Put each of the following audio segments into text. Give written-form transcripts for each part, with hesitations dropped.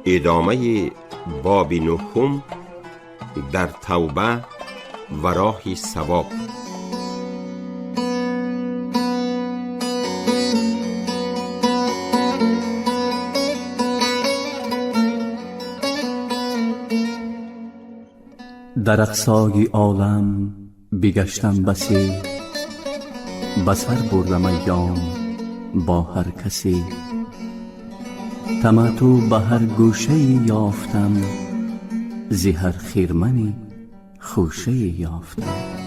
ادامه باب نهم در توبه و راه صواب. در اقصای عالم بگشتم بسی، به سر بردم ایام با هر کسی. تمتع به هر گوشه ای یافتم، ز هر خرمنی خوشه ای یافتم.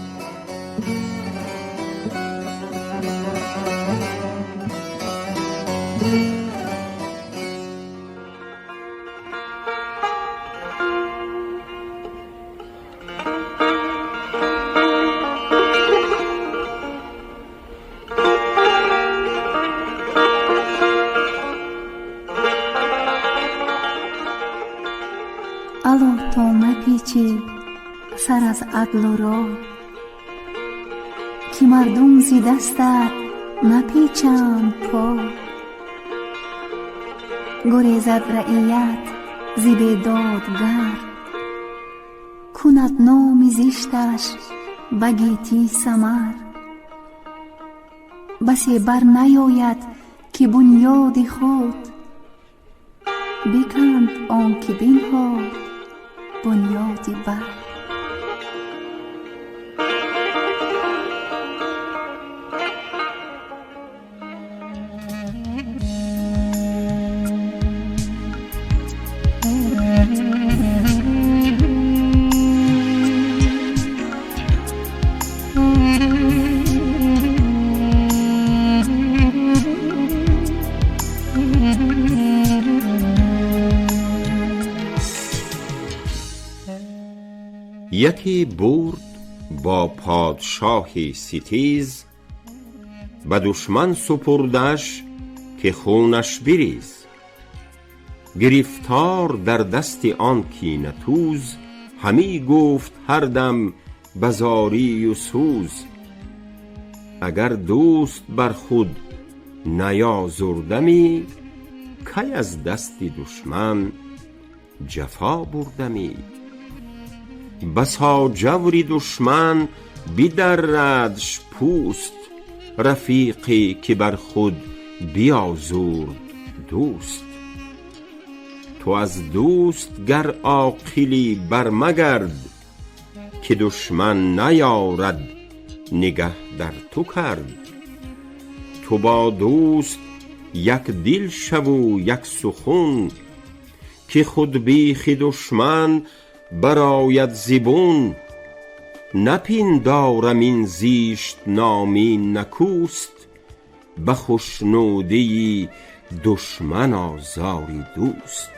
الا تا نپیچی سر از عدل و رای، که مردم ز دستت نپیچند پای. گریزد رعیت ز بیدادگر، کند نام زشتش به گیتی سمر. بسی بر نیاید که بنیاد خود، بکند آنک بنهاد بنیاد بر. یکی برد با پادشاهی ستیز، به دشمن سپردش که خونش بریز. گرفتار در دست آن کینه توز، همی گفت هر دم به زاری و سوز: اگر دوست بر خود نیازردمی، کی از دست دشمن جفا بردمی؟ بسا جور دشمن بدردش پوست، رفیقی که بر خود بیازرد دوست. تو از دوست گر عاقلی برمگرد، که دشمن نیارد نگه در تو کرد. تو با دوست یک دل شو و یک سخن، که خود بیخ دشمن برآید ز بن. نپندارم این زشت نامی نکوست، به خشنودی دشمن آزاری دوست.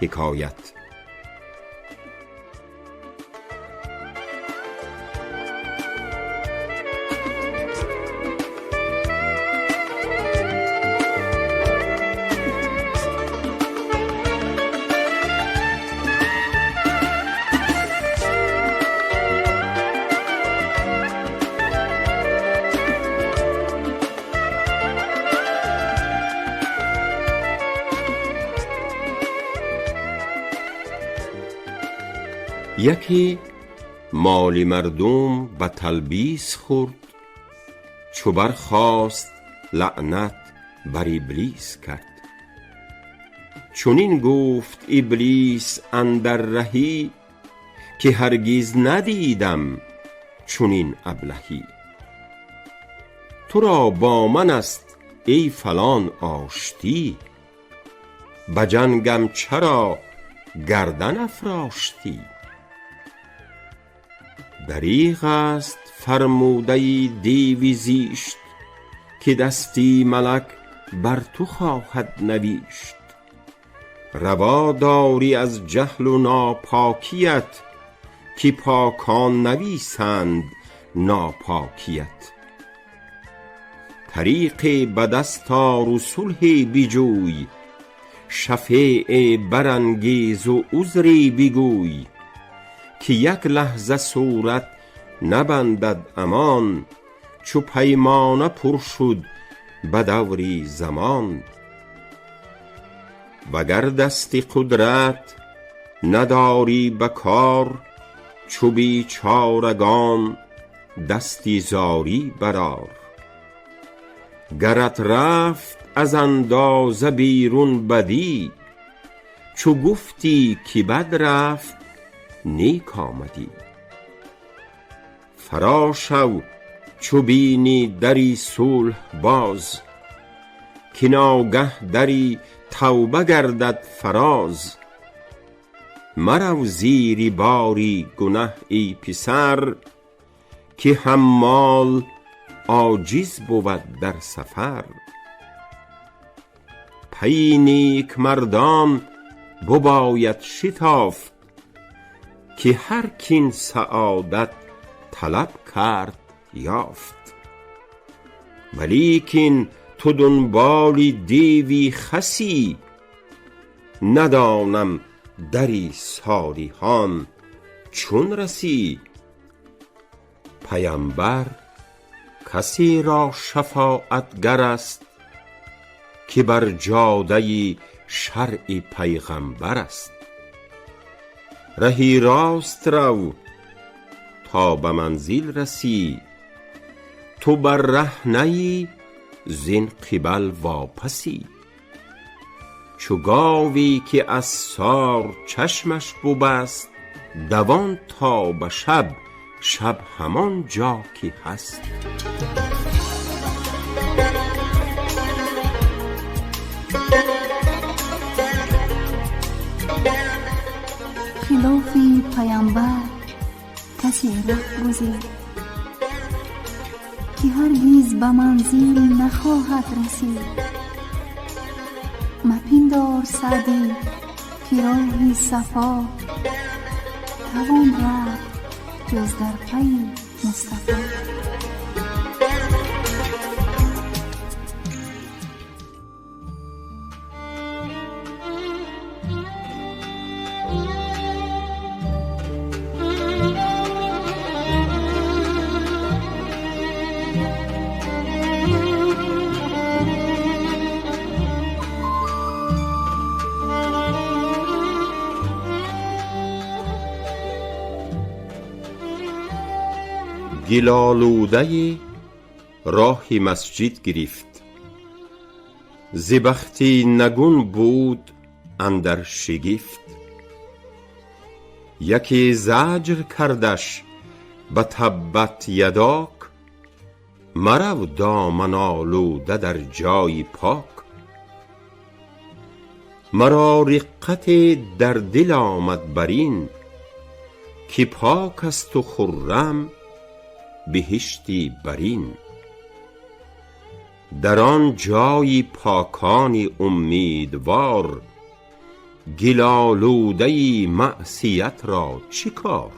حکایت. یکی مال مردم به تلبیس خورد، چو برخاست لعنت بر ابلیس کرد. چنین گفت ابلیس اندر رهی، که هرگز ندیدم چنین ابلهی. تو را با من است ای فلان آشتی، به جنگم چرا گردن افراشتی؟ دریغ است فرموده دیو زیشت، که دستی ملک بر تو خواهد نویشت. روا داری از جهل و ناپاکیت، که پاکان نویسند ناپاکیت. طریقی به دست آر و صلحی بجوی، شفیعی برانگیز و عذری بگوی. که یک لحظه صورت نبندد امان، چو پیمانه پر شد به دور زمان. وگر دست قدرت نداری به کار، چو بیچارگان دست زاری برآر. گرت رفت از اندازه بیرون بدی، چو گفتی که بد رفت نیک آمدی. فرا شو چو بینی در صلح باز، که ناگه در توبه گردد فراز. مرو زیر بار گنه ای پسر، که حمال عاجز بود در سفر. پی نیکمردان بباید شتافت، که هر کاین سعادت طلب کرد یافت. ولیکن تو دنبال دیو خسی، ندانم در صالحان چون رسی. پیمبر کسی را شفاعت گر است، که بر جاده شرع پیغمبر است. ره راست رو تا به منزل رسی، تو بر ره نه ای زین قبل واپسی. چو گاوی که عصار چشمش ببست، دوان تا به شب، شب همان جا که هست. خلافی پیامبر کسی ره گزید، که هرگز به منزل نخواهد رسید. مپندار سعدی که راهی صفا، توان رفت جز در پی مصطفی. گل آلوده راهی مسجد گرفت، ز بخت نگون بود اندر شگفت. یکی زجر کردش به تبت یداک، مرو دامن آلوده در جای پاک. مرا رقتی در دل آمد بر این، که پاک است و خرم بهشت برین. در آن جای پاکان امیدوار، گل آلوده معصیت را چه کار؟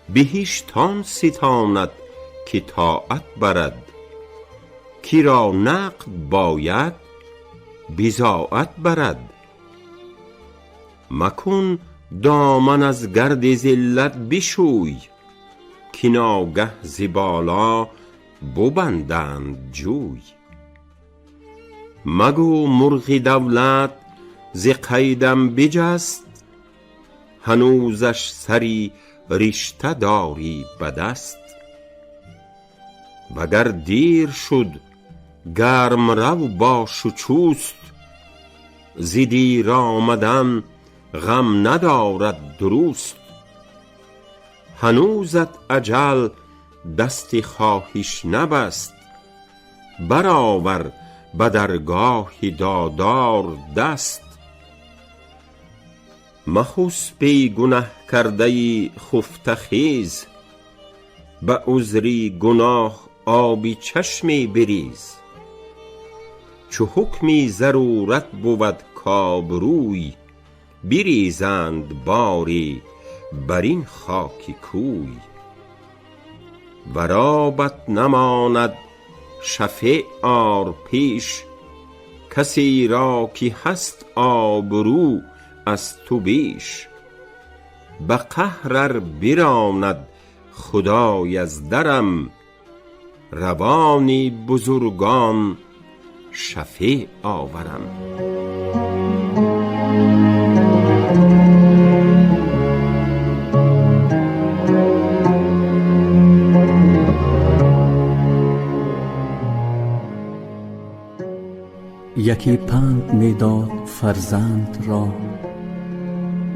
بهشت آن ستاند که طاعت برد، که را نقد باید بضاعت برد. مکن دامن از گرد ذلت بشوی، که ناگه ز بالا ببندند جوی. مگو مرغ دولت ز قیدم بجست، هنوزش سری رشته داری به دست. وگر دیر شد گرم رو باش و چست، ز دیر آمدن غم ندارد درست. هنوزت اجل دست خواهش نبست، برآور به درگاه دادار دست. مخسب ای گنه کرده خفته خیز، به عذر گناه آبی چشمی بریز. چو حکمی ضرورت بود کآبروی، بریزند باری بر این خاک کوی. ور آبت نماند شفع آر پیش، کسی را که هست آبرو از تو بیش. به قهر ار براند خدای از درم، روان بزرگان شفع آورم. یکی پند می داد فرزند را،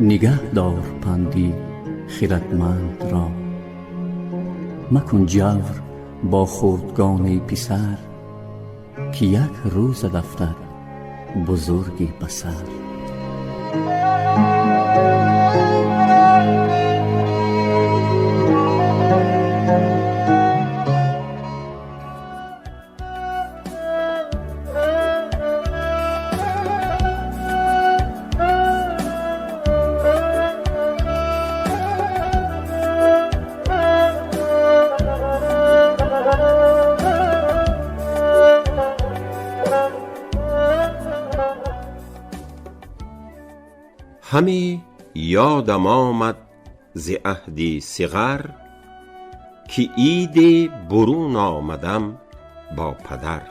نگه دار پندی خردمند را. مکن جور با خردگان ای پسر، که یک روزت افتد بزرگی به سر. همی یادم آمد ز عهد صغر، که عیدی برون آمدم با پدر.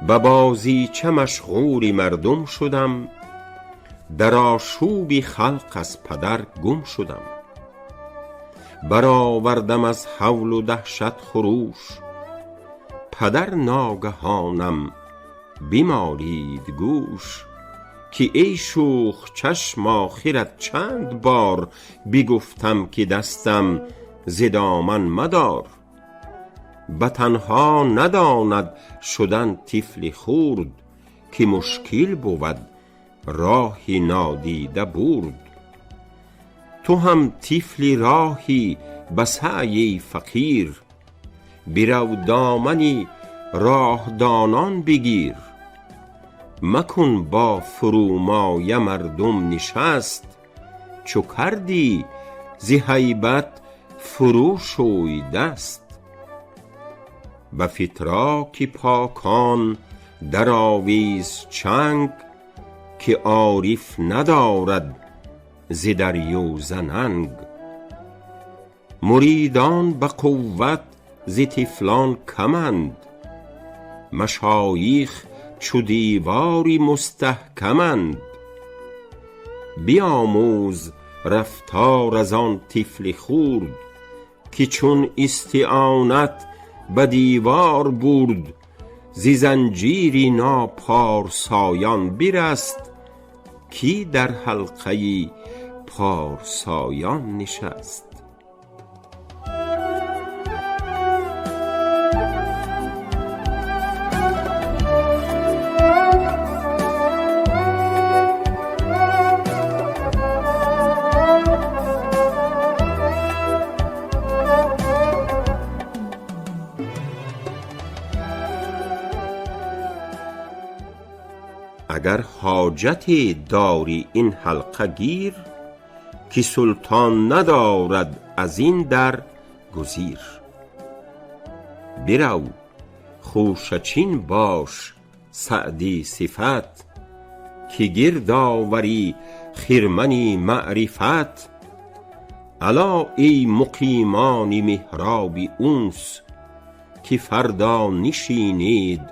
به بازیچه مشغول مردم شدم، در آشوب خلق از پدر گم شدم. برآوردم از هول و دهشت خروش، پدر ناگهانم بمالید گوش. که ای شوخ چشم آخرت چند بار بگفتم که دستم ز دامن مدار. به تنها نداند شدن طفل خرد، که مشکل بود راه نادیده برد. تو هم طفل راهی به سعی ای فقیر، برو دامن راه دانان بگیر. مکن با فرومایه مردم نشست، چو کردی ز هیبت فرو شوی دست. به فتراک پاکان درآویز چنگ، که عارف ندارد ز دریوزه ننگ. مریدان به قوت ز طفلان کمند، مشایخ چو دیوار مستحکمند. بیاموز رفتار از آن طفل خرد، که چون استعانت به دیوار برد. ز زنجیر ناپارسایان برست، کی در حلقه پارسایان نشست. اگر حاجتی داری این حلقه گیر، که سلطان ندارد از این در گزیر. برو خوشه چین باش سعدی صفت، که گرد آوری خرمن معرفت. الا ای مقیمان محراب انس، که فردا نشینید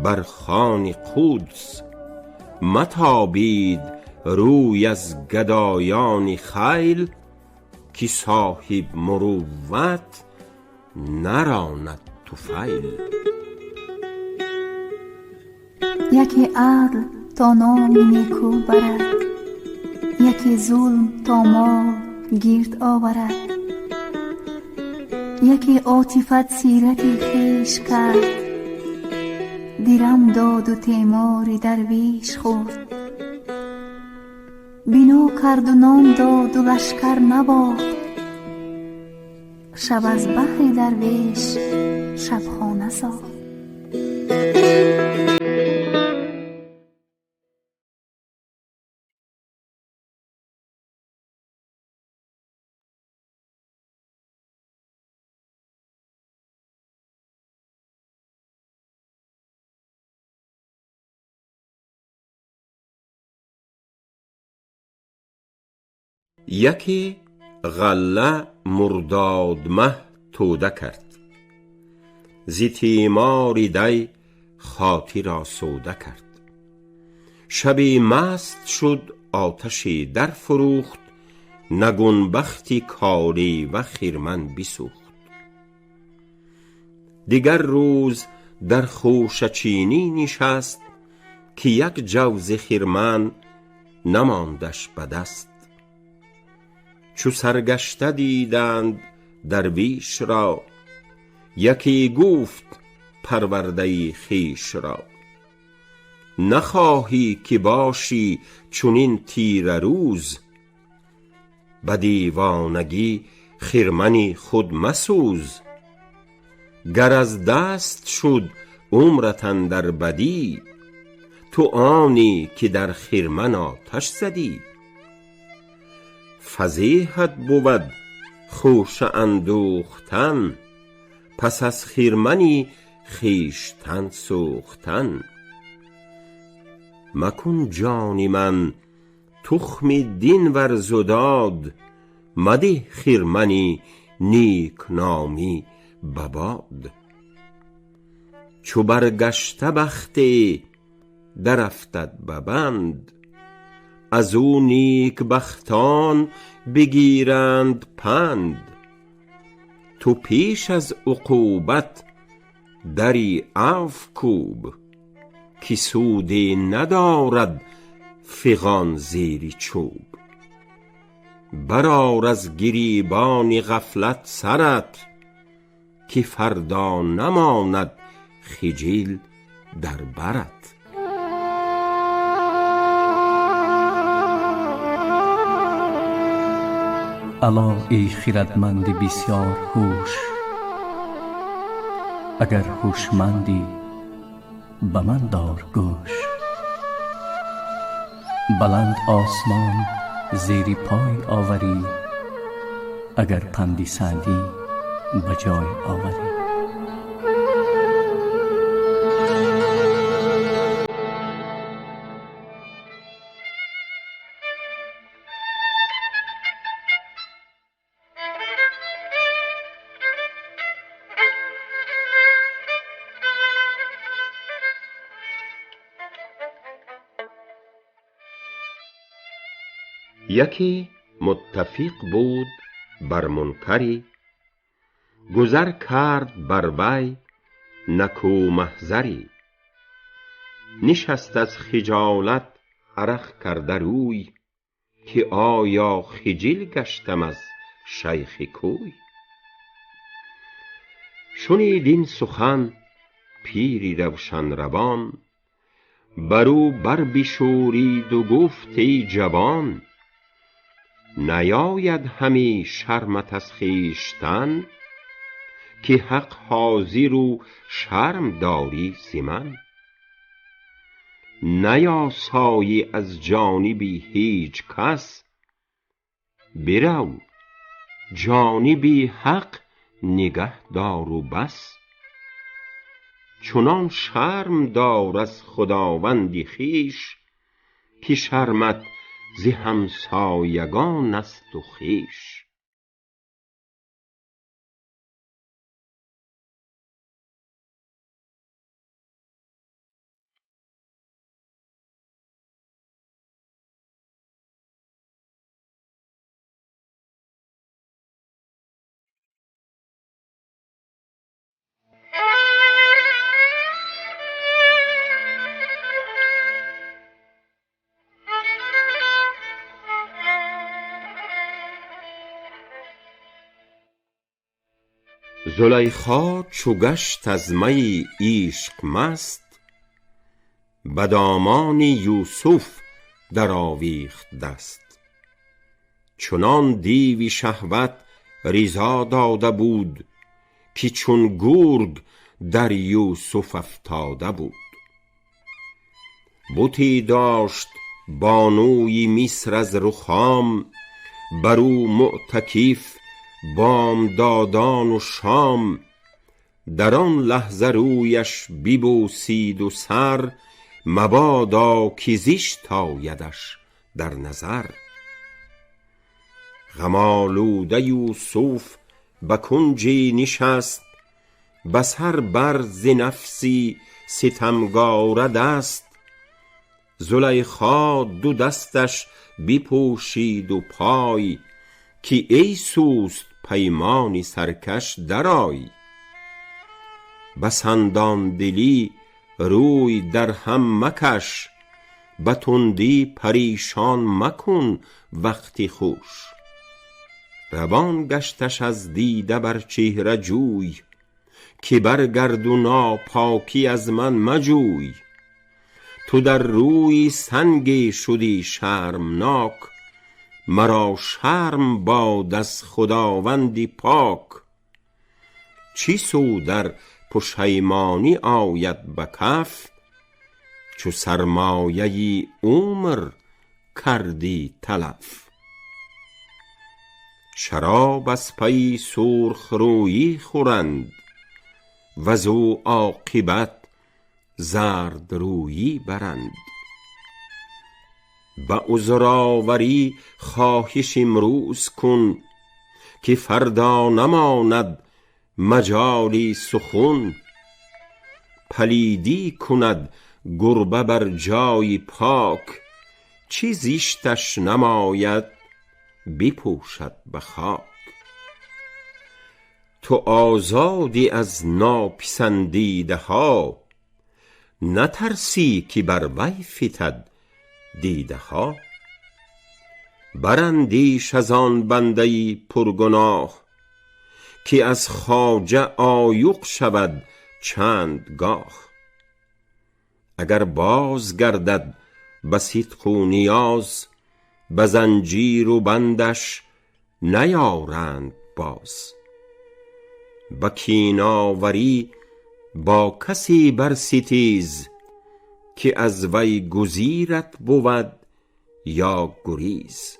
بر خوان قدس. متابید روی از گدایان خیل، که صاحب مروت نراند طفیل. یکی عدل تا نام نیکو برد، یکی ظلم تا مال گرد آورد. یکی عاطفت سیرت خویش کرد، درم داد و تیمار درویش خورد. بنا کرد و نام داد و لشکر نباخت، Шаб аз баҳри дарвеш шабхона сохт. Яке ғалла мурдод маҳ тӯда кард, зи тимори دی خاطر آسوده کرد. شبی مست شد آتشی در فروخت، نگون بختی کالیوه خرمن بسوخت. دگر روز در خوشه چینی نشست، که یک جو ز خرمن نماندش به دست. چو سرگشته دیدند درویش را، یکی گفت پرورده خویش را: نخواهی که باشی چنین تیره روز، به دیوانگی خرمن خود مسوز. گر از دست شد عمرت اندر بدی، تو آنی که در خرمن آتش زدی. فضیحت بود خوشه اندوختن، پس از خرمنی خویشتن سوختن. مکن جان من تخم دین ورز و داد، مده خرمن نیکنامی به باد. چو برگشته بختی در افتد به بند، از او نیکبختان بگیرند پند. تو پیش از عقوبت دری عفو کوب، که سودی ندارد فغان زیر چوب. برآر از گریبان غفلت سرت، که فردا نماند خجل در برت. الا ای خردمند بسیار هوش، اگر هوشمندی به من دار گوش. بلند آسمان زیر پای آوری، اگر پند سعدی به جای آوری. یکی متفق بود بر منکری، گذر کرد بر وی نکو محضری. نشست از خجالت عرق کرده روی، که آیا خجل گشتم از شیخ کوی. شنید این سخن پیری روشن روان، بر او بر بشورید و گفت ای جوان: نیاید همی شرمت از خویشتن، که حق حاضر و شرم داری ز من. نیاسایی از جانب هیچ کس، برو جانب حق نگه دار و بس. چنان شرم دار از خداوند خویش، که شرمت ز همسایگان است و خویش. زلیخا چو گشت از می عشق مست، به دامان یوسف در آویخت دست. چنان دیو شهوت رضا داده بود، که چون گرگ در یوسف افتاده بود. بتی داشت بانوی مصر از رخام، بر او معتکف بامدادان و شام. در آن لحظه رویش ببوسید و سر، مبادا که زشت آیدش در نظر. غم آلوده یوسف به کنجی نشست، به سر بر ز نفسی ستمگاره دست. زلیخا دو دستش بپوشید و پای، که ای سست پیمان سرکش درآی. به سندان دلی روی در هم مکش، به تندی پریشان مکن وقت خوش. روان گشتش از دیده بر چهره جوی، که برگرد و ناپاکی از من مجوی. تو در روی سنگی شدی شرمناک، مرا شرم باد از خداوند پاک. چه سود ار پشیمانی آید به کف، چو سرمایه عمر کردی تلف. شراب از پی سرخ رویی خورند، وزو عاقبت زردرویی برند. به عذرآوری خواهش امروز کن، که فردا نماند مجالی سخن. پلیدی کند گربه بر جای پاک، چه زشتش نماید بپوشد به خاک. تو آزادی از ناپسندیده ها، نترسی که بر وی فتد دیده ها. براندیش از آن بنده پرگناه، که از خواجه عایق شود چند گاه. اگر باز گردد به صدق و نیاز، به زنجیر و بندش نیارند باز. به کین آوری با کسی برستیز، که از وی گزیرت بود یا گریز.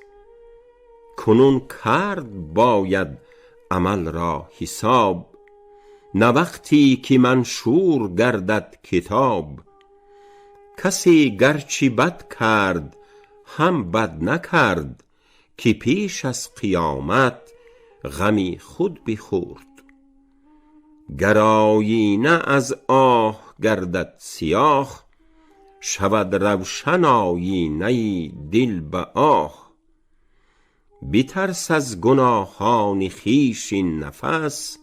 کنون کرد باید عمل را حساب، نه وقتی که منشور گردد کتاب. کسی گرچه بد کرد هم بد نکرد، که پیش از قیامت غم خود بخورد. گر آیینه از آه گردد سیاه، شود روشن آیینه دل به آه. بترس از گناهان خویش این نفس،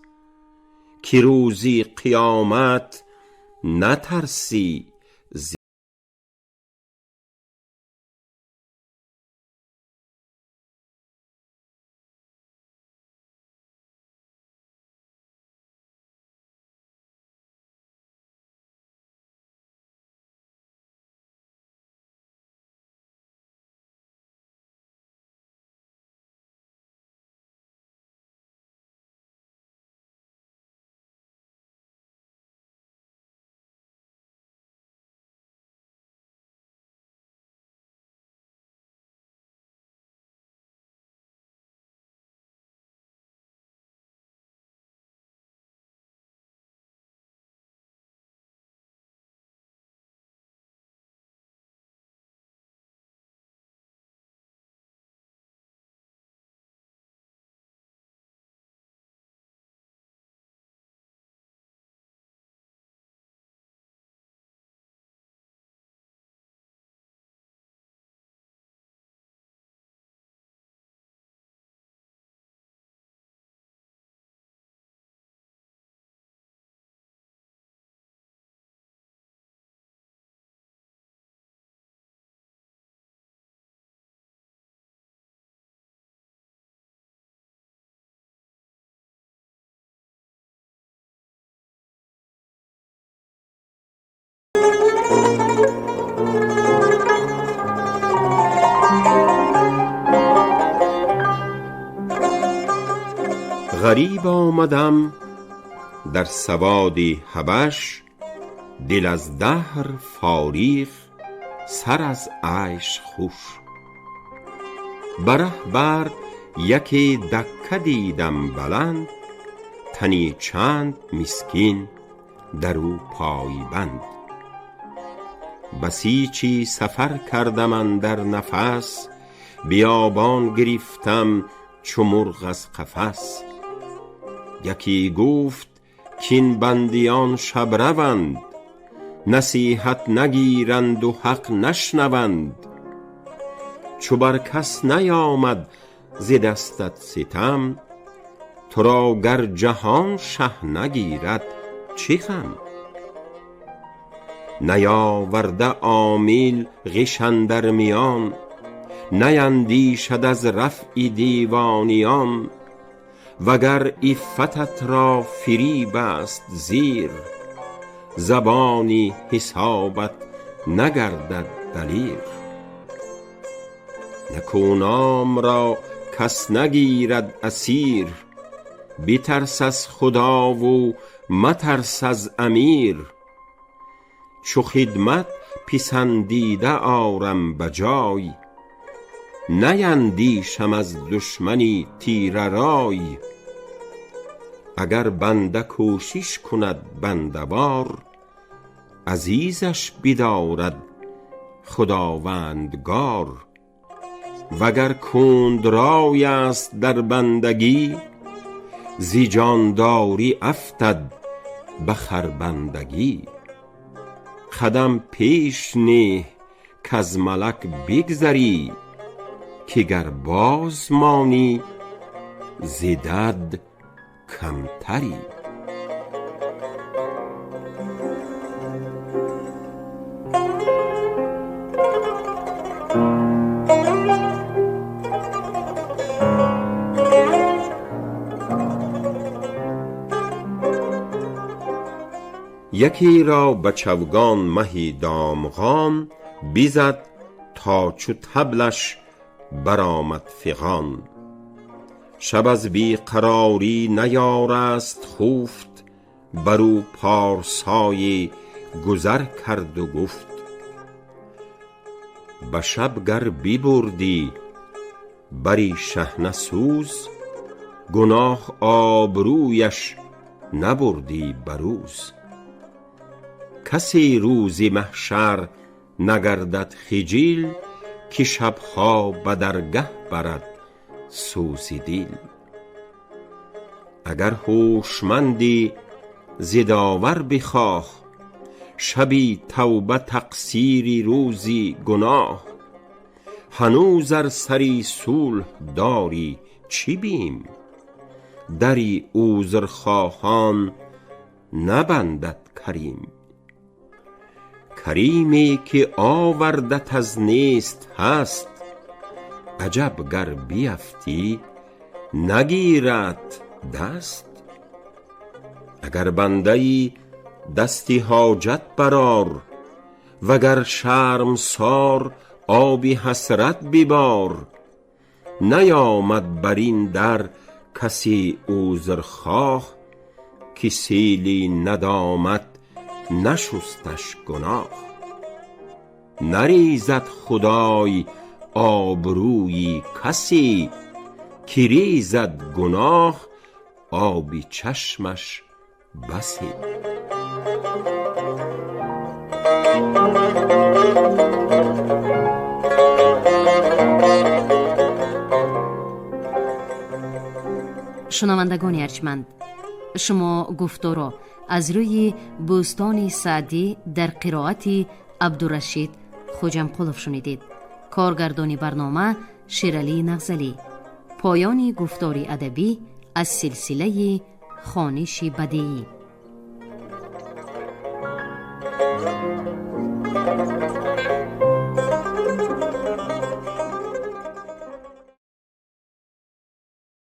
که روزی قیامت نترسی ز غریب آمدم در سواد حبش، دل از دهر فاریغ، سر از عیش خوش. بره بر یکی دکه دیدم بلند، تنی چند مسکین در او پای بند. بسیچی سفر کردم اندر نفس، بیابان گرفتم چو مرغ از قفس. یکی گفت کاین بندیان شب روند، نصیحت نگیرند و حق نشنوند. چو بر کس نیامد ز دستت ستم، تو را گر جهان شه نگیرد چه غم؟ نیاورده عامل غش اندر میان، نیندیشد از رفع دیوانیان. وگر عفتت را فریب است زیر، زبان حسابت نگردد دلیر. نکونام را کس نگیرد اسیر، بترس از خدا و مترس از امیر. چو خدمت پسندیده آرم به جای، نیندیشم از دشمنی تیره رای. اگر بنده کوشش کند بنده وار، عزیزش بدارد خداوندگار. وگر کند رای است در بندگی، ز جانداری افتد به خربندگی. قدم پیش نه کز ملک بگذری، که گر باز مانی ز دد کمتری. یکی را به چوگان مهی دامغان، بزد تا چو طبلش برآمد فغان. شب از بی قراری نیارست خفت، بر او پارسایی گذر کرد و گفت: به شب گر ببردی بری شحنه سوز، گناه آبرویش نبردی به روز. کسی روز محشر نگردد خجیل، که شب ها به درگه برد سوز دل. اگر هوشمندی ز داور بخواه، شبی توبه تقصیری روزی گناه. هنوز ار سری صلح داری چه بیم، در عذرخواهان نبندد کریم. کریمی که آوردت از نیست هست، عجب گر بیفتی نگیردت دست. اگر بنده ای دست حاجت برآر، وگر شرمسار آب حسرت ببار. نیامد بر این در کسی عذرخواه، که سیل ندامت نشستش گناه. نریزد خدای آبروی کسی، که ریزد گناه آب چشمش بسی. Шунавандагони арҷманд, шумо гуфторо аз рӯи Бӯстони Саъдӣ дар қироати Абдурашид Хоҷамқулов шунидед. Коргардони барнома Шералӣ Нағзалӣ. Поёни гуфтори адабӣ аз силсилаи хониши бадеӣ.